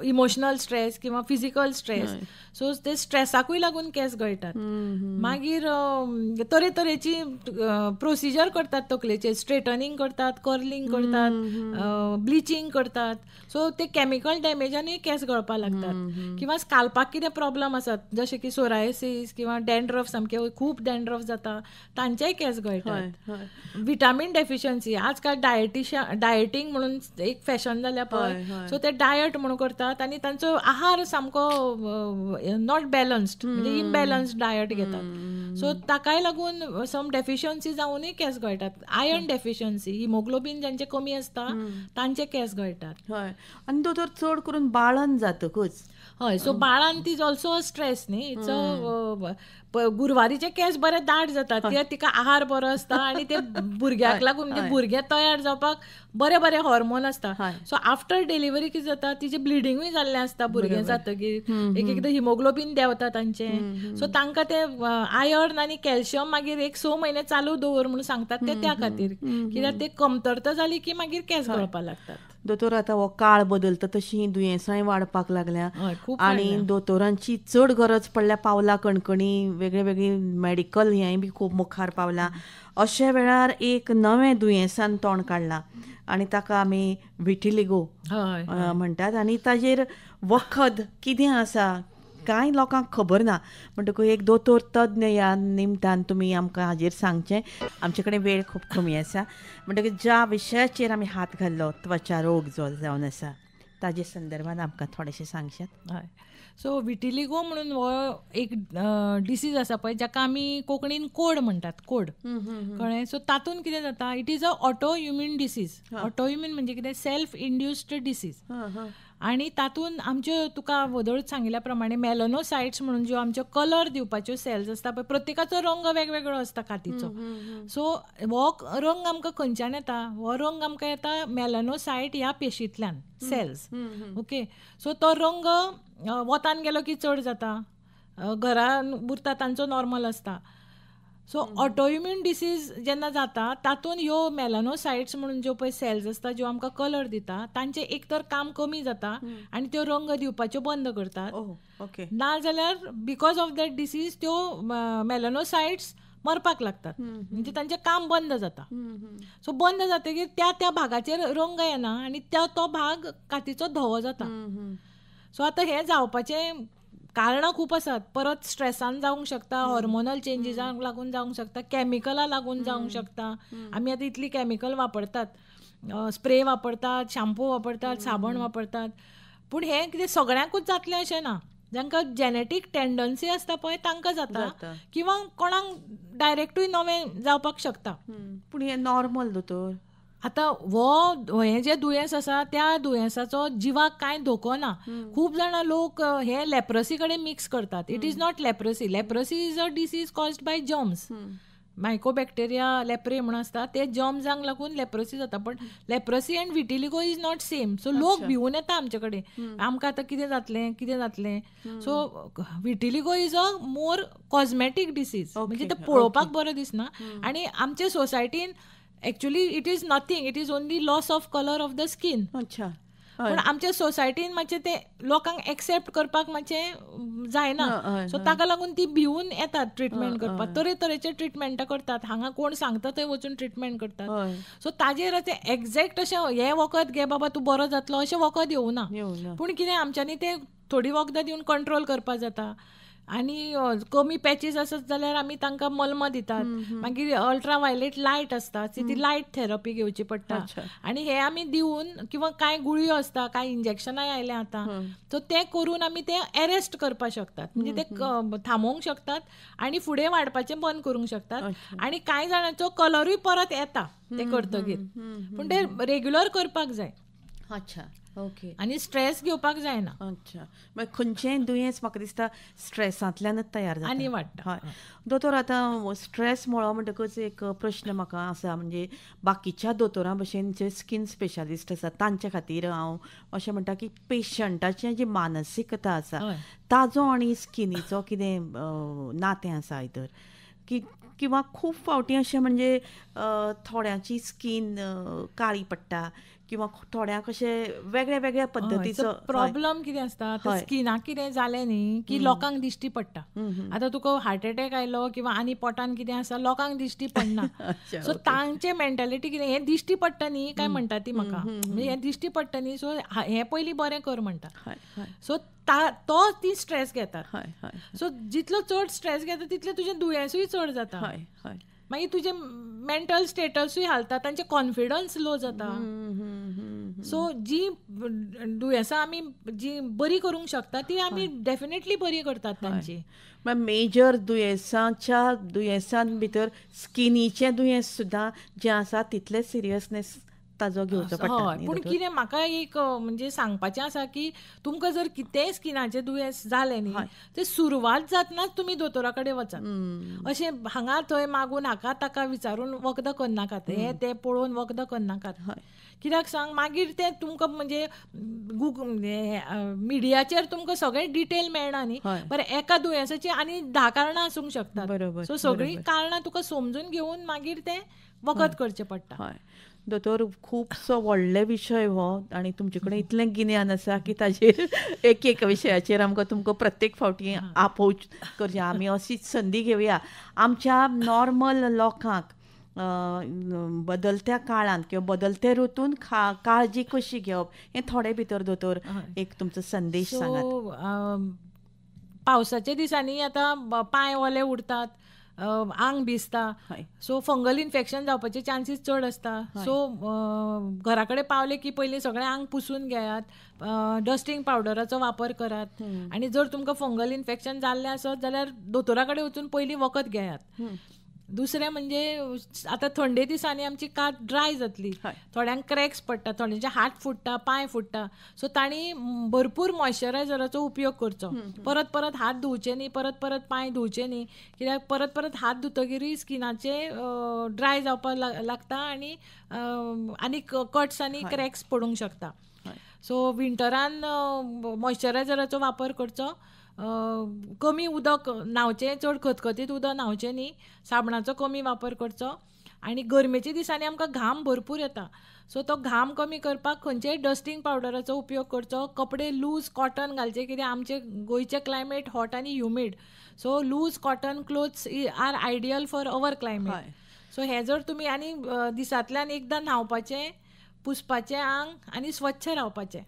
इमोशनल स्ट्रेस किंवा फिजिकल स्ट्रेस, सो ते स्ट्रेसाकूय लागून केंस गळटात. मागीर तरेतरेची प्रोसिजर करतात तकलेचे, स्ट्रेटनिंग करतात, कर्लिंग करतात, ब्लिचींग करतात, सो ते केमिकल डॅमेजानूय केंस गळपाक लागतात. किंवा स्काल्पाक कितें प्रॉब्लम आसात जशें की सोरायसीस किंवा डॅन्ड्रफ, सामके खूब डॅन्ड्रफ जाता, तांचेय केंस गळटात. विटामीन डेफिशियन्सी, आजकाल डायटींग म्हणून एक फॅशन जाल्या पळय, सो ते डायट म्हणून करतात आनी तांचो आहार सामको not balanced, म्हणजे इम्बॅलन्स्ड डायट घेतात, सो ताकाय लागून सम डेफिशियन्सी जावनूय केंस गळटात. आयर्न डेफिशियन्सी, हिमोग्लोबीन ज्यांचे कमी आसता तांचे केंस गळटात. हय, आनी दोतोर चड करून बाळन जातकूच, हय, so बाळान is also a stress न्ही, it's a गुरवारीचे केंस बरे दाट जातात कित्याक तिका आहार बरो आसता आनी ते भुरग्याक लागून, म्हणजे भुरगें तयार जावपाक बरे बरे हॉर्मोन आसता. सो आफ्टर डिलिव्हरी कितें जाता, तिचें ब्लिडिंगूय जाल्लें आसता भुरगें जातकीर, एक एकदां हिमोग्लोबीन देंवता तांचें, सो तांकां ते आयर्न आनी कॅल्शियम मागीर एक 6 म्हयने चालू दवर म्हणून सांगतात ते त्या खातीर, कित्याक ते कमतरता जाली की मागीर केंस गळपाक लागतात. दोतोर आतां हो काळ बदलता तशी दुयेंसांय वाडपाक लागल्या आनी दोतोरांची चड गरज पडल्या, पावला कणकणी वेगळे वेगळी मेडिकल हेंय बी खूब मुखार पावलां. अशे वेळार एक नवें दुयेंसान तोंड काडलां आनी ताका आमी विटिलिगो म्हणटात, आनी ताजेर वखद कितें आसा कांय लोकांक खबर ना, म्हणटकूच एक दोतोर तज्ञ ह्या निमतान तुमी आमकां हाजेर सांगचें. आमचे कडेन वेळ खूब कमी आसा, म्हणटकच ज्या विशयाचेर आमी हात घाल्लो त्वचा रोग जो जावन आसा ताजे संदर्भान आमकां थोडेशें सांगशात. हय, सो विटिलिगो म्हणून हो एक डिसीज आसा पळय, जाका आमी कोंकणीन कोड म्हणटात, कोड, कळ्ळें. सो तातूंत कितें जाता, it is a auto immune disease. Auto immune म्हणजे कितें, सेल्फ इंड्युस्ड डिसीज. आनी तातूंत आमच्यो तुका वदळूच सांगिल्ल्या प्रमाणे मेलनोसायट्स म्हणून ज्यो आमच्यो कलर दिवपाच्यो सेल्स आसता पळय, प्रत्येकाचो रंग वेगवेगळो आसता कातीचो. सो हो रंग आमकां खंयच्यान येता, हो रंग आमकां येता मेलनोसायट ह्या पेशींतल्यान, सेल्स. ओके, सो तो रंग वतान गेलो की चड जाता, घरान उरता तांचो नॉर्मल आसता. सो ऑटोइम्यून डिसीज जेन्ना जाता तातूंत ह्यो मेलनोसायट्स म्हणून ज्यो पळय सेल्स आसता ज्यो आमकां कलर दिता तांचें एक तर काम कमी जाता आनी त्यो रंग दिवपाच्यो बंद करतात, ना जाल्यार because of that disease त्यो मेलनोसायट्स मरपाक लागतात, म्हणजे तांचें काम बंद जाता. सो बंद जातकीर त्या त्या भागाचेर रंग येना आनी त्या तो भाग कातीचो धवो जाता. सो आतां हें जावपाचें कारणां खूब आसात, परत स्ट्रेसान जावंक शकता, हॉर्मोनल चेंजीसांक लागून जावंक शकता, केमिकलां लागून जावंक शकता. आमी आतां इतली केमिकल वापरतात, स्प्रे वापरतात, शॅम्पू वापरतात, साबण वापरतात, पूण हें कितें सगळ्यांकूच जातलें अशें ना. जांकां जेनेटीक टेंडन्सी आसता पळय तांकां जाता, किंवा कोणाक डायरेक्टूय नवें जावपाक शकता. पूण हें नॉर्मल दोतोर, आतां हो हें जें दुयेंस आसा त्या दुयेंसाचो जिवाक कांय धोको ना. खूब जाणां लोक हे लेप्रसी कडेन मिक्स करतात. It is not leprosy. Leprosy is a disease caused by germs, mycobacteria leprae म्हणून आसता, ते जर्म्सांक लागून लेप्रसी जाता. पण leprosy and vitiligo is not same. So लोक भिवून येता आमचे कडेन, आमकां आतां कितें जातलें कितें जातलें. So vitiligo is a more cosmetic disease, म्हणजे ते पळोवपाक बरो दिसना आनी आमचे सोसायटीन actually it is nothing, it is only loss of colour of the skin. अच्छा, पण आमच्या सोसायटीन मातशें ते लोकांक एक्सेप्ट करपाक मातशें जायना, सो ताका लागून ती भिवून येतात ट्रिटमेंट करपाक. तरेतरेचे ट्रिटमेंटां करतात, हांगा कोण सांगता थंय वचून ट्रिटमेंट करतात. सो ताजेर आतां एग्जॅक्ट अशें हें वखद घे बाबा तूं बरो जातलो अशें वखद येवना, पूण कितें आमच्यांनी तें थोडी वखदां दिवन कंट्रोल करपाक जाता. आनी कमी पॅचीस आसत जाल्यार आमी तांकां मलमां दितात, मागीर अल्ट्रा वायलेट लायट आसता ती लायट थेरपी घेवची पडटा, आनी हे आमी दिवन किंवा कांय गुळयो आसता, कांय इंजेक्शनाय आयल्या आतां, सो ते करून आमी ते एरेस्ट करपाक शकतात, म्हणजे ते थांबोवंक शकतात आनी फुडें वाडपाचें बंद करूंक शकतात. आनी कांय जाणांचो कलरूय परत येता ते करतकीर, पूण ते रेग्युलर करपाक जाय. अच्छा, ओके. आनी स्ट्रेस घेवपाक जायना. अच्छा, मागीर खंयचेंय दुयेंस म्हाका दिसता स्ट्रेसांतल्यानच तयार जाता आनी वाडटा. हय दोतोर, आतां स्ट्रेस म्हळो म्हणटकच एक प्रश्न म्हाका आसा, म्हणजे बाकीच्या दोतोरां भशेन जे स्कीन स्पेशलिस्ट आसा तांचे खातीर हांव अशें म्हणटा की पेशंटाची जी मानसीकता आसा ताजो आनी स्किनीचो कितें नातें आसा इतर की किंवा खूब फावटी अशें म्हणजे थोड्यांची स्कीन काळी पडटा किंवा थोड्यांक अशें वेगळ्या वेगळ्या पद्दतीचो प्रॉब्लम कितें आसता, स्किनाक कितें जालें न्ही की लोकांक दिश्टी पडटा. आतां तुका हार्ट अटॅक आयलो किंवा आनी पोटान कितें आसा लोकांक दिश्टी पडना. सो तांचे मेंटालिटी कितें, हें दिश्टी पडटा न्ही काय म्हणटा ती म्हाका, म्हणजे हें दिश्टी पडटा न्ही, सो हें पयलीं बरें कर म्हणटा. सो तो ती स्ट्रेस घेतात. सो जितलो चड स्ट्रेस घेता तितलें तुजें दुयेंसूय चड जाता, मागीर तुजें मेंटल स्टेटसूय हालता, तांचे कॉन्फिडन्स लो जाता. सो जी दुयेंसां आमी जी बरी करूंक शकता ती आमी डेफिनेटली बरी करतात तांची. मेजर दुयेंसांच्या दुयेंसां भितर स्किनीचें दुयेंस सुद्दां जें आसा तितलें सिरियसनेस ताजो घेवचो पडटा. पूण कितें म्हाका एक म्हणजे सांगपाचें आसा की तुमकां जर कितेंय स्किनाचें दुयेंस जालें न्ही ते सुरवात जातनाच तुमी दोतोरा कडेन वचात. अशें हांगा थंय मागून हाका ताका विचारून वखदां करनाकात, हें तें पळोवन वखदां करनाकात. कित्याक सांग, मागीर तें तुमकां म्हणजे मिडियाचेर तुमकां सगळें डिटेल मेळना न्ही. बरें, एका दुयेंसाची आनी 10 कारणां आसूंक शकतात. सो सगळीं कारणां तुका समजून घेवन मागीर तें वखद करचें पडटा. दोतोर, खुबसो व्हडलो विशय हो आनी तुमचे कडेन इतलें गिन्यान आसा की ताजेर एक एक विशयाचेर आमकां तुमकां प्रत्येक फावटी आपोवच करचें. आमी अशीच संदी घेवया आमच्या नॉर्मल लोकांक बदलत्या काळांत किंवा बदलत्या ऋतून काळजी कशी घेवप हें थोडे भितर दोतोर एक तुमचो संदेश सांगात. पावसाच्या दिसांनी आतां पांय ओले उरतात, आंग भिजता, सो फंगल इन्फेक्शन जावपाचे चान्सीस चड आसता. सो घरा कडेन पावले की पयलीं सगळें आंग पुसून घेयात, डस्टींग पावडराचो वापर करात, आनी जर तुमकां फंगल इन्फेक्शन जाल्लें आसत जाल्यार दोतोरा कडेन वचून पयलीं वखद घेयात. दुसरें म्हणजे आतां थंडे दिसांनी आमची कात ड्राय जातली, थोड्यांक क्रॅक्स पडटा, थोड्यांचे हात फुट्टा, पांय फुट्टा, सो तांणी भरपूर मॉइश्चरायझराचो उपयोग करचो. परत परत हात धुवचे न्ही, परत परत पांय धुवचे न्ही, कित्याक परत परत हात धुतकीर स्किनाचे ड्राय जावपाक लागता आनी आनी कट्स आनी क्रॅक्स पडूंक शकता. सो विंटरान मॉइश्चरायझराचो वापर करचो, कमी उदक न्हांवचें, चड खतखतीत उदक न्हांवचें न्ही, साबणाचो कमी वापर करचो. आनी गरमेच्या दिसांनी आमकां घाम भरपूर येता, सो तो घाम कमी करपाक खंयचेय डस्टींग पावडराचो उपयोग करचो. कपडे लूज कॉटन घालचे, कित्याक आमचे गोंयचें क्लायमेट हॉट आनी humid, so loose cotton clothes are ideal for our climate. So हें जर तुमी आनी दिसांतल्यान एकदां न्हांवपाचें, पुसपाचें आंग आनी स्वच्छ रावपाचें,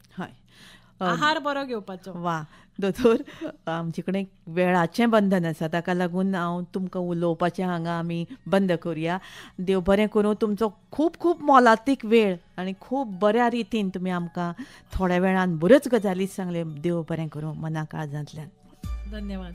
आहार बरो घेवपाचो. वा दोतोर, आमचे कडेन वेळाचें बंधन आसा, ताका लागून हांव तुमकां उलोवपाचें हांगा आमी बंद करुया. देव बरें करूं, तुमचो खूब खूब मोलादीक वेळ आनी खूब बऱ्या रितीन तुमी आमकां थोड्या वेळान बऱ्योच गजाली सांगल्यो. देव बरें करूं मना काळजांतल्यान. धन्यवाद.